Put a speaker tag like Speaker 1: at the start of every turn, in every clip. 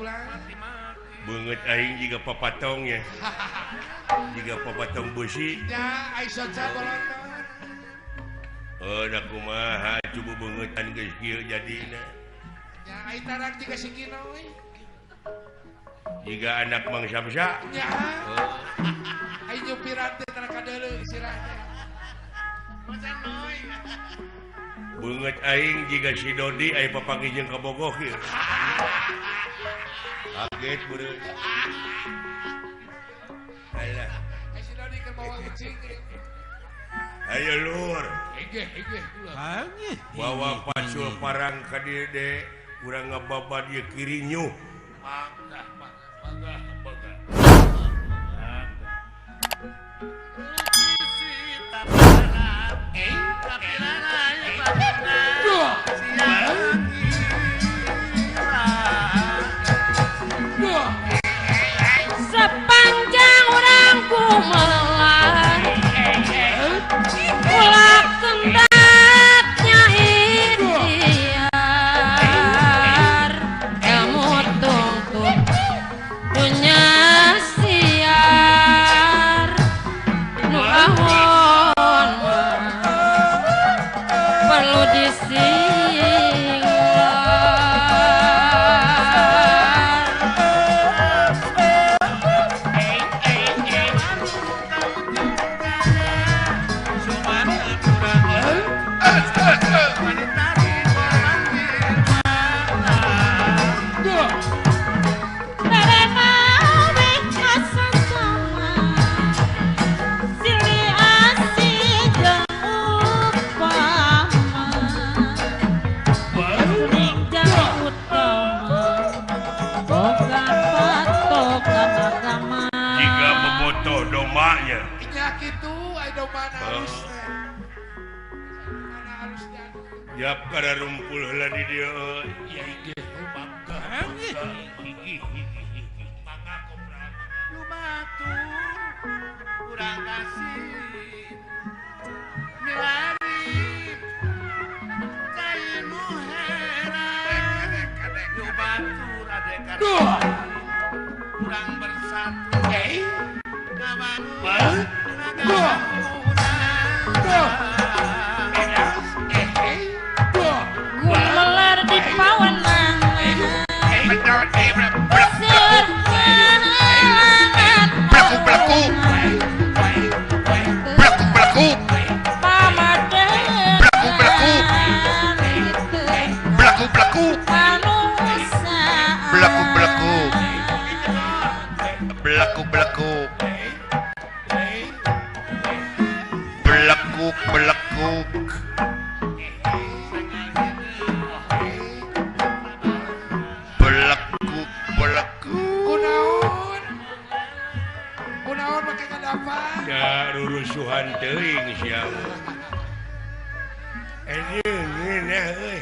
Speaker 1: ulah.
Speaker 2: Beungeut aing jiga papatong ya. Jiga papatong beusi.
Speaker 1: Nya ai soca bolotot.
Speaker 2: Oh, da kumaha cubu beungeutan geus kieu jadina.
Speaker 1: Nya ai tarak jiga si Kino euy.
Speaker 2: Jiga anak Mang Samsa.
Speaker 1: Nya. Ai nyupiran teh tara kadeuleu sirah teh.
Speaker 2: Beungeut aing jiga si Dodi ai papanggih jeung kabogoh ieu. Kaget beureut. Alah.
Speaker 1: Ai si Dodi keur mawa ucing.
Speaker 2: Ayo lur.
Speaker 1: Hege ulah.
Speaker 2: Bawa pacul parang ka dieu de, urang ngababad ieu kirinyuh.
Speaker 1: Mangga, mangga, mangga.
Speaker 3: Sepanjang orang ku melar ulah kendatnya ikhtiar ilmu tungtung dunya siar nu awon mah perlu disinglar.
Speaker 2: Jika bobotoh domanya.
Speaker 1: Nya kitu ai domba na alus teh. Mana alus teh.
Speaker 2: Jap kada rumpul heula di dieu euy.
Speaker 1: Ya inggih mangga. Mangga kopra.
Speaker 4: Lumatur urang kasih milari cai nu heran lumatur adekar urang bersatu ngabangun nagara
Speaker 3: Gumelar di pawenangan seueur halangan
Speaker 5: Belakuk, belakuk.
Speaker 3: Pamadegan
Speaker 5: Belakuk, belakuk. Belakuk, belakuk. Belakuk, belakuk. Belakuk, belakuk. Belakuk, belakuk. Belakuk, belakuk.
Speaker 1: Kunaon? Kunaon make kadapan?
Speaker 2: Da rurusuhan teuing sia. Ngeunah euy.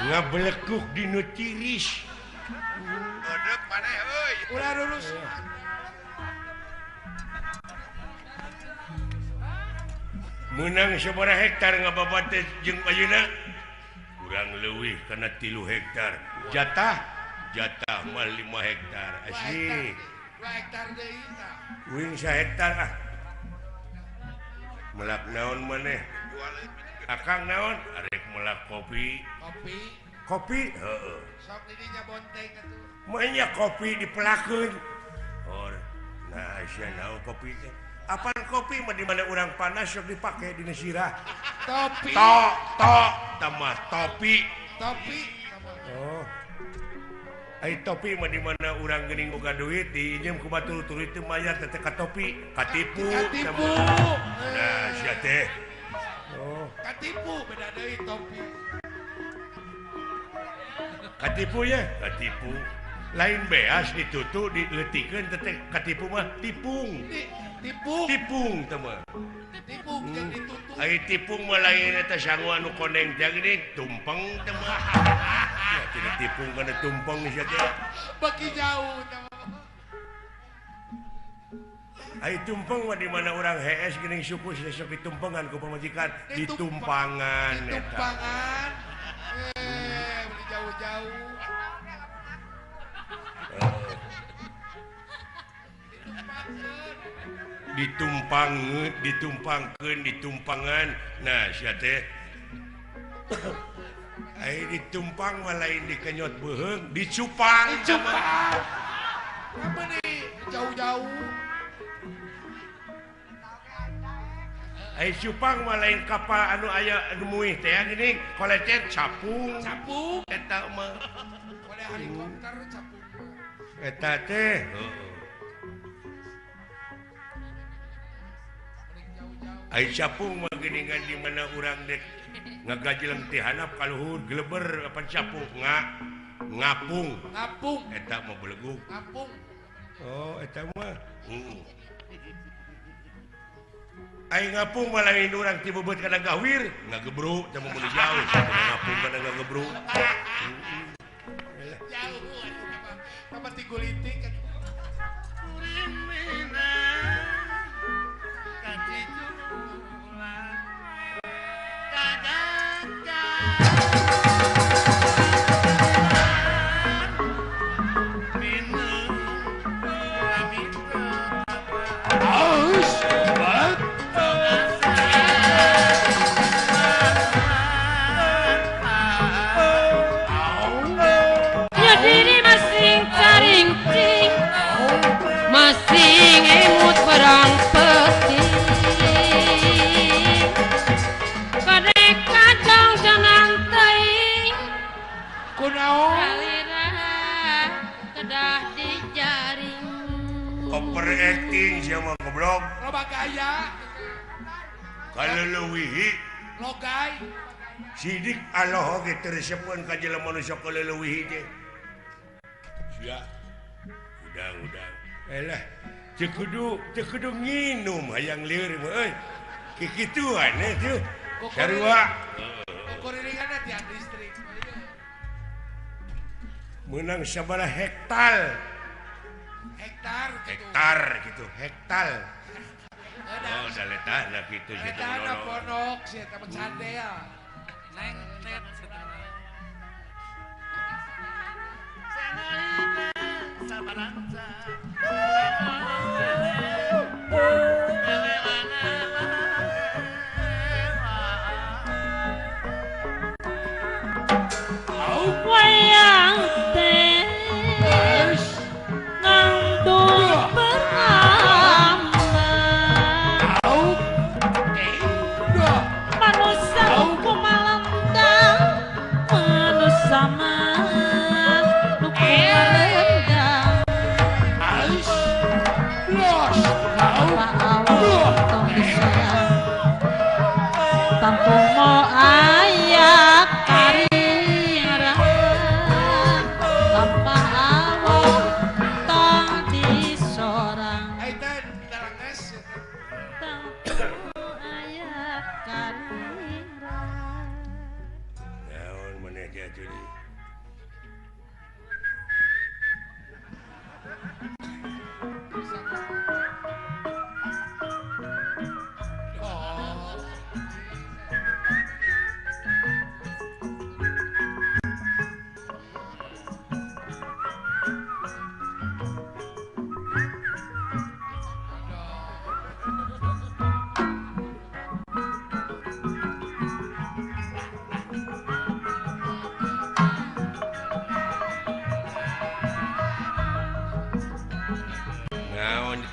Speaker 2: Ngabelekuk di nu tiris.
Speaker 5: Bedek maneh euy.
Speaker 1: Ulah rurusuhan.
Speaker 2: Menang sabaraha hektar ngababat teh jeung ayeuna? Kurang leuwih kana 3 hektar. Jatah jatah mah 5 hektar. Asih.
Speaker 1: 2 hektar deui tah.
Speaker 2: Uing 1 hektar ah. Melak naon maneh? Akang naon? Arek melak kopi.
Speaker 1: Kopi.
Speaker 2: Kopi? Heeh.
Speaker 1: Sok di dinya bonteng atuh.
Speaker 2: Mah kopi dipelakeun. Or, nah sia naon kopi teh? Apaan kopi mah di mana urang panas sok dipake dina sirah.
Speaker 1: Topi.
Speaker 2: To, to, tambah topi.
Speaker 1: Topi.
Speaker 2: Oh. Ai topi mah di mana urang geuning boga duit diinjem ku batur tuluy teu mayar teh ka topi, katipu.
Speaker 1: Katipu.
Speaker 2: Nah, sia teh. Oh,
Speaker 1: Katipu beda deui topi.
Speaker 2: Katipu ya, katipu. Lain beas ditutu dileutikeun teh katipu mah tipung.
Speaker 1: Tipung.
Speaker 2: Tipung teh mah.
Speaker 1: Tipung jeung ditutu.
Speaker 2: Ai tipung mah lain eta sangu anu koneng teh geuning tumpeng teh mah. Ya tidak tipung kana tumpeng sia teh.
Speaker 1: Beki jauh teh mah.
Speaker 2: Ai tumpeng mah di mana urang hees geuning suku sok ditumpengan ku pamajikan, ditumpangan eta.
Speaker 1: Ditumpangan. Beli jauh-jauh.
Speaker 2: Ditumpang ditumpangkeun ditumpangan. Nah sia teh ai ditumpang mah lain dikenyot beuheung, dicupang.
Speaker 1: Dicupang. Apa nih jauh-jauh.
Speaker 2: Ai cupang mah lain kapal anu aya anu muih teh geuning kolecet capung.
Speaker 1: Capung
Speaker 2: eta mah.
Speaker 1: Kole helikopter capung.
Speaker 2: Eta teh. Heeh. Ai capung mah geuningan di mana urang dek ngagajeleng ti handap ka luhur geleber apa capung ngapung.
Speaker 1: Ngapung.
Speaker 2: Eta mah belegug.
Speaker 1: Ngapung.
Speaker 2: Oh, eta mah. Heeh. Ai ngapung mah lain urang ti bebeut kana gawir, ngagebruk teh mun jauh, ngapung kana ngagebruk.
Speaker 1: Jauh atuh mah. Ti gulitik
Speaker 4: kuring mina kaciculan kaganggan minum
Speaker 1: aus.
Speaker 3: Masing emut perang peti kadek kacang jangan teing
Speaker 1: kunaon
Speaker 3: salira kedah dijaring.
Speaker 2: Overacting sia mah goblok.
Speaker 1: Loba gaya
Speaker 2: kalau leuwihi
Speaker 1: logai
Speaker 2: sidik Allah oge teu resepeun ka jelema nu sok leuwihi teh. Sia udang-udang. Elah, teu kudu nginum hayang lieur mah euy. Kikituan eh tuh. Sarua.
Speaker 1: Kokoriringanna tiang listrik.
Speaker 2: Meunang sabaraha hektar.
Speaker 1: Hektar gitu.
Speaker 2: Hektar gitu, hektar. Oh, da letahna kitu sia teh.
Speaker 1: Letahna pondok sia teh candel.
Speaker 4: Neng net sabaranca.
Speaker 3: Wayang teh ngandung pertama manusia kumalendang manusia mah nu kumalendang. Tampung mo aya karingrang lampah awong tong disorang. Tampung aya karingrang.
Speaker 2: Naon maneh jatuh di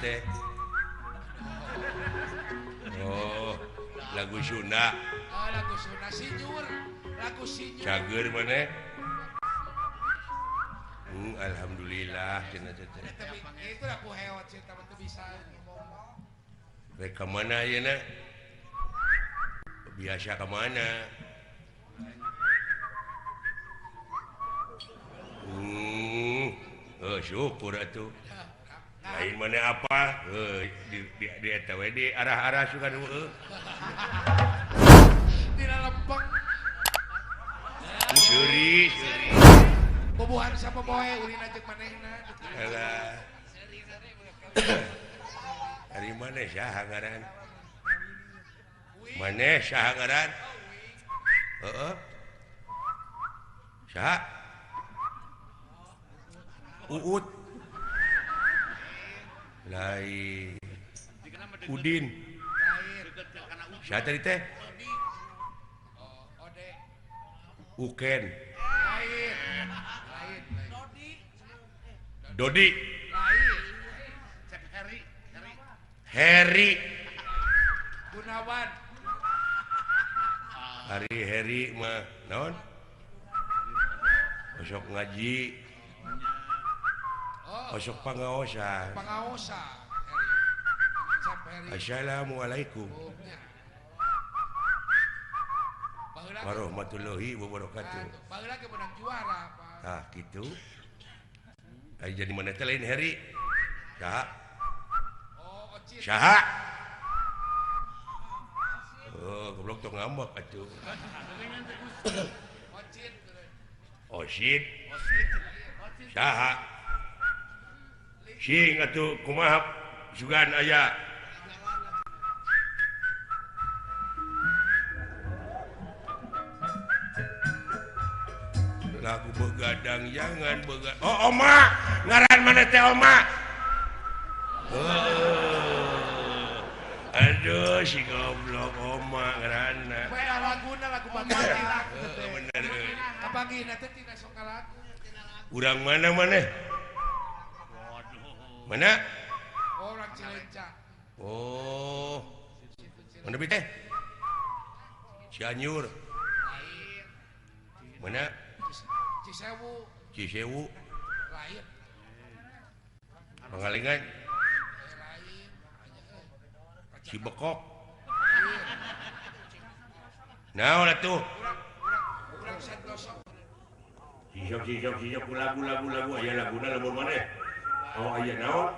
Speaker 2: teh. Oh, lagu Sunda.
Speaker 1: Oh, lagu Sunda sinyur, lagu sinyur.
Speaker 2: Cager maneh? Alhamdulillah cenah teh.
Speaker 1: Itu lagu heot cenah teh bisa ngomong.
Speaker 2: Rek ka mana ayeuna? Biasa ka mana? Oh, syukur atuh. Lain mana apa? Di eta we di arah-arah sugan heueuh.
Speaker 1: Dina lempeng.
Speaker 2: Seuri, seuri.
Speaker 1: Bobohan sapopoe ulina jeung manehna.
Speaker 2: Alah. Ari maneh saha ngaran? Maneh saha ngaran? Heeh. Saha? Uut. Lain. Udin. Siapa tadi teh? Uken. Dodi. Heri.
Speaker 1: Gunawan.
Speaker 2: Hari Heri mah naon? Osok ngaji. Osok pangaosan.
Speaker 1: Pangaosan.
Speaker 2: Assalamualaikum warahmatullahi wabarakatuh.
Speaker 1: Baheula ge menang juara, Pak.
Speaker 2: Tah kitu. Ai jadi mana teh lain Heri? Saha?
Speaker 1: Oh, Ocit.
Speaker 2: Saha? Oh, goblok tong ngambek atuh.
Speaker 1: Ocit.
Speaker 2: Osit. Saha? Sing atuh kumaha sugan aya. Lagu begadang jangan begadang. Oh, Oma, ngaran mana teh Oma? Oh. Aduh, si goblok Oma ngaranna.
Speaker 1: Poe laguna lagu baganti lagu teh.
Speaker 2: Bener.
Speaker 1: Kapanggihna teh tina sok lagu.
Speaker 2: Urang mana maneh? Mana?
Speaker 1: Oh, orang Cileunca.
Speaker 2: Oh. Mana bi teh? Cianjur. Mana?
Speaker 1: Cisewu.
Speaker 2: Cisewu.
Speaker 1: Lain.
Speaker 2: Pangalengan.
Speaker 1: Lain.
Speaker 2: Cibekok. Naon atuh?
Speaker 1: Urang Santoso.
Speaker 2: Sisok sisok sisok lagu lagu lagu aya laguna lembur maneh. Oh aya naon?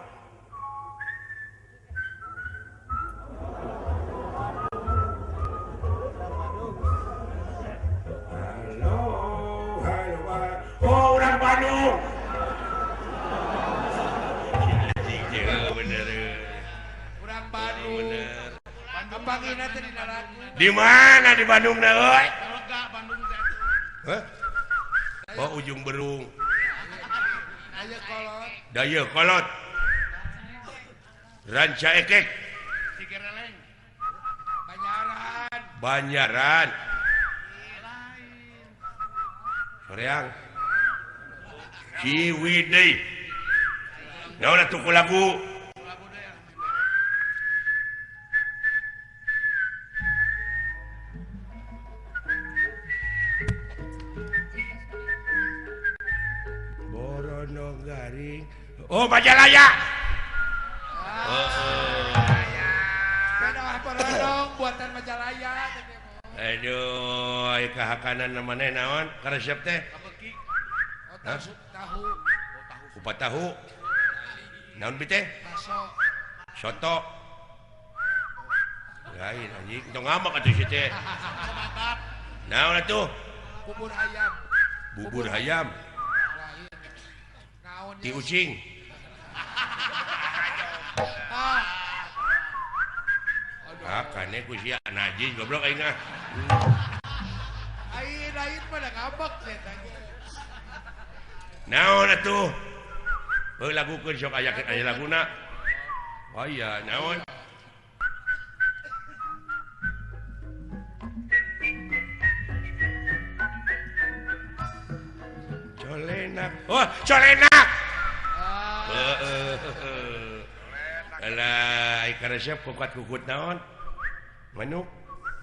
Speaker 2: Halo, halo, oh orang Bandung. Bener.
Speaker 1: Urang Bandung.
Speaker 2: Bener.
Speaker 1: Kapanggihna teh dina lagu.
Speaker 2: Di mana di Bandung na euy?
Speaker 4: Bandung teh.
Speaker 2: Hah? Oh Ujung Berung.
Speaker 1: Dayeuhkolot.
Speaker 2: Dayeuhkolot. Ranca Ekek.
Speaker 4: Cigereleng.
Speaker 1: Banyaran.
Speaker 2: Banyaran. Soreang. Ciwidey. Naon atuh ku lagu? Borono garing. Oh Majalaya. Oh.
Speaker 1: Sepeda Borono buatan Majalaya.
Speaker 2: Aduh, aya kahakanan maneh naon? Karesep teh?
Speaker 1: Oh, tahu, tahu.
Speaker 2: Kupat tahu. Naon bi teh?
Speaker 1: Baso.
Speaker 2: Soto. Lain anjing, tong ngambek atuh si teh. Naon atuh?
Speaker 1: Bubur ayam.
Speaker 2: Bubur ayam.
Speaker 1: Naon
Speaker 2: Ti ucing. Ah, kane ku sia najis goblok aing ah.
Speaker 1: Aing lain mah da ngambek teh.
Speaker 2: Naon atuh? Heuh lagukeun sok aya aya laguna. Oh iya, naon? Colenak. Oh, colenak. Heeh. Alah, ai karesep kukat kukut naon? Manuk.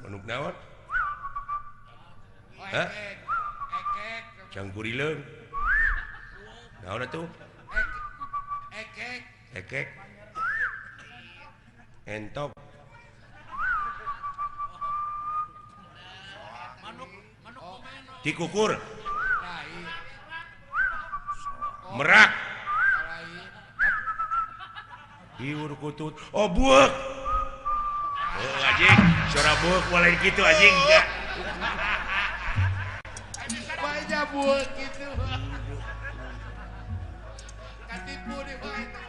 Speaker 2: Manuk naon? Hah?
Speaker 1: Ekek.
Speaker 2: Cangkurileung. Naon atuh?
Speaker 1: Ekek.
Speaker 2: Ekek. Entok. Tikukur. Merak. Hiur kutut. Oh buek. Oh anjing, suara buek mulai gitu anjing.
Speaker 1: Banyak buek gitu. Katipu deh Pak itu.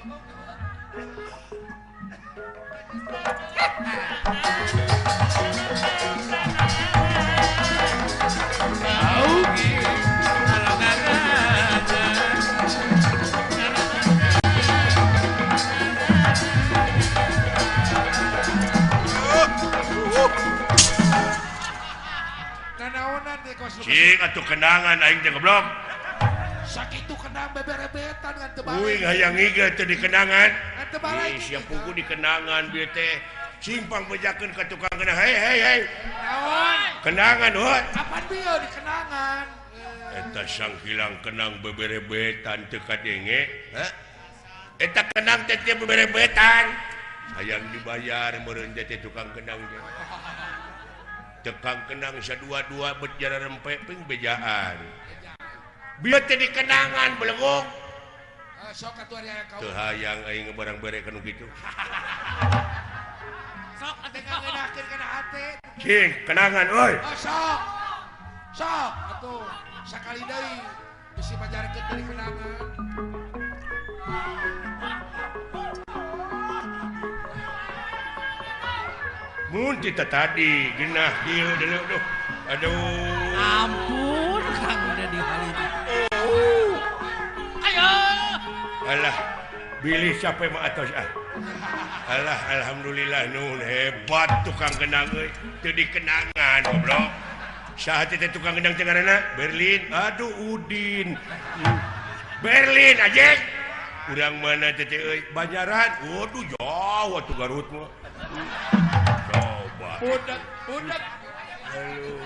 Speaker 2: Cik atuh kenangan aing teh goblok.
Speaker 1: Sakitu kenang beberebetan ngan teu balik.
Speaker 2: Uing hayang ieu teh di kenangan.
Speaker 1: Ngan teu balik.
Speaker 2: Ih, sia pugu di kenangan bieu teh. Simpang bejakeun ka tukang kenang. Hei hei hei.
Speaker 1: Naon?
Speaker 2: Kenangan heuh.
Speaker 1: Kapan bieu di kenangan?
Speaker 2: Eta sangkilang kenang beberebetan teu kadenge. Hah? Eta kenang teh teu beberebetan. Hayang dibayar meureun teh tukang kenang teh. Tukang kenang sadua-dua bet jara rempe ping bejaan. Bieu teh di kenangan belegong.
Speaker 1: Sok atuh ari aya kau.
Speaker 2: Teu hayang aing barang bere kanu kitu.
Speaker 1: Sok atuh ngeunakeun kana hate.
Speaker 2: Cing, kenangan euy.
Speaker 1: Oh, sok. Sok atuh sakali deui bisi majarkeun dari kenangan.
Speaker 2: Mun kita tadi genah kieu deuleu duh. Aduh.
Speaker 6: Ampun Kang udah dihalin.
Speaker 3: Ayo.
Speaker 2: Alah, bilih capek mah atos ah. Alah, alhamdulillah nuhun hebat tukang kenang euy. Teu dikenangan goblok. Saha teh tukang kendang teh ngaranna? Berlin. Aduh Udin. Berlin anjing. Urang mana teh euy? Banjaran. Waduh jauh atuh Garut mah. Coba.
Speaker 1: Budak, budak.
Speaker 2: Aduh.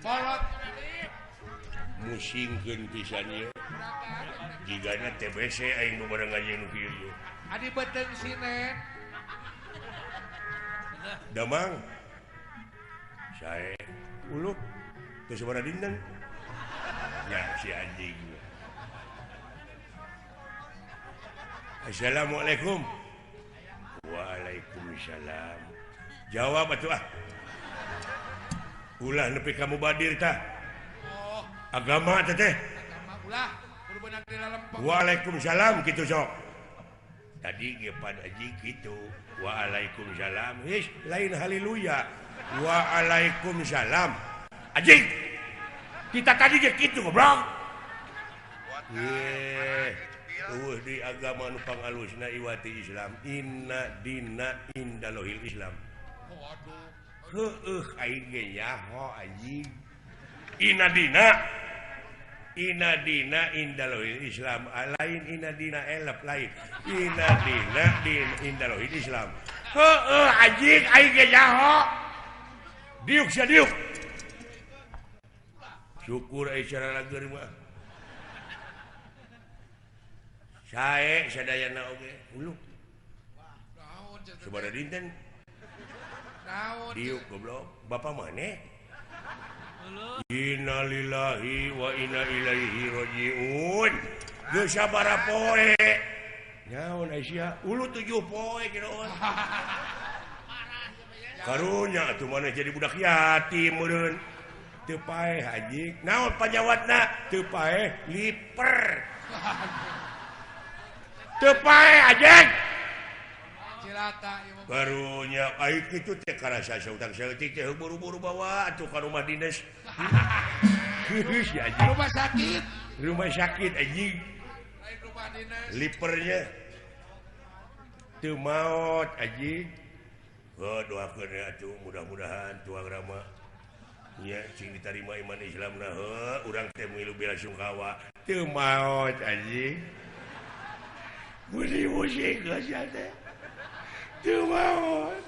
Speaker 1: Bolot.
Speaker 2: Musingkeun pisan ieu. Jigana TBC aing bebareng anjeun nu kieu ieu.
Speaker 1: Adi beuteung sinen.
Speaker 2: Damang. Sae uluk teu sabaraha dinten. Ya si anjing. Assalamualaikum. Waalaikumsalam. Jawab atuh ah. Ulah nepi ka mubadir tah.
Speaker 1: Oh.
Speaker 2: Agama teh teh.
Speaker 1: Agama ulah kudu beunang di lalempeng.
Speaker 2: Waalaikumsalam kitu sok. Tadi ge pad aji kitu. Waalaikumsalam. His lain haleluya. Waalaikumsalam. Anjing. Kita tadi ge kitu goblok. Ye. Eueuh di agama nu pangalusna iwati Islam. Inna dina indalohil Islam.
Speaker 1: Waduh.
Speaker 2: Heueuh aing ge nyaho anjing. Inna dina Inna dina indalohil Islam. Lain inna dina elep lain. Inna dina din indalohil Islam. Heueuh anjing aing ge nyaho. Diuk sia diuk. Syukur ai cara lager mah. Sae sadayana oge uluh. Sabaraha dinten?
Speaker 1: Naon?
Speaker 2: Diuk goblok. Bapak maneh? Innalillahi wa inna ilaihi rajiun. Geus sabaraha poe? Naon Aisyah? Ulu 7 poe kiroon. Karunya atuh maneh jadi budak yatim meureun. Teu paeh haji. Naon panyawatna? Teu paeh liper. Teu paeh anjing.
Speaker 1: Cilata ieu mah.
Speaker 2: Karunya ai kitu teh karasa sautang saeutik teh buru-buru bawa atuh ka rumah dinas. Si anjing.
Speaker 1: Rumah sakit.
Speaker 2: Rumah sakit anjing.
Speaker 1: Lain rumah dinas.
Speaker 2: Lipernya teu maot anjing. Oh doakeun atuh mudah-mudahan tuang rama nya cing ditarima iman Islamna heuh urang teh milu bela sungkawa teu maot anjing. Musing-musing geus teh. Teu maot.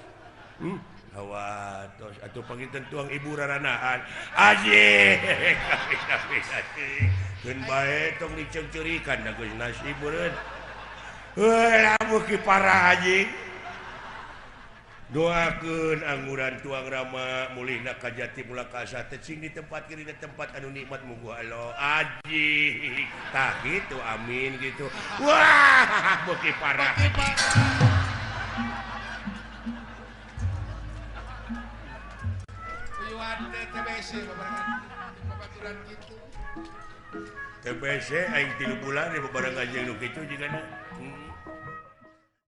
Speaker 2: Hawa tos atuh panginten tuang ibu raranaan. Anjing. Keun bae tong diceungceurikan da geus nasib meureun. Heuh lamun ki parah anjing. Doakeun angguran tuang rama mulihna ka jati mula ka asa teh cing ditempatkeun dina tempat anu nikmat mugu Allah. Anjing. Tah kitu amin gitu. Wah, beuki parah.
Speaker 1: Uyuan teh TBC babarengan babaturan kitu.
Speaker 2: TBC aing 3 bulan bebareng anjing nu kitu jigana.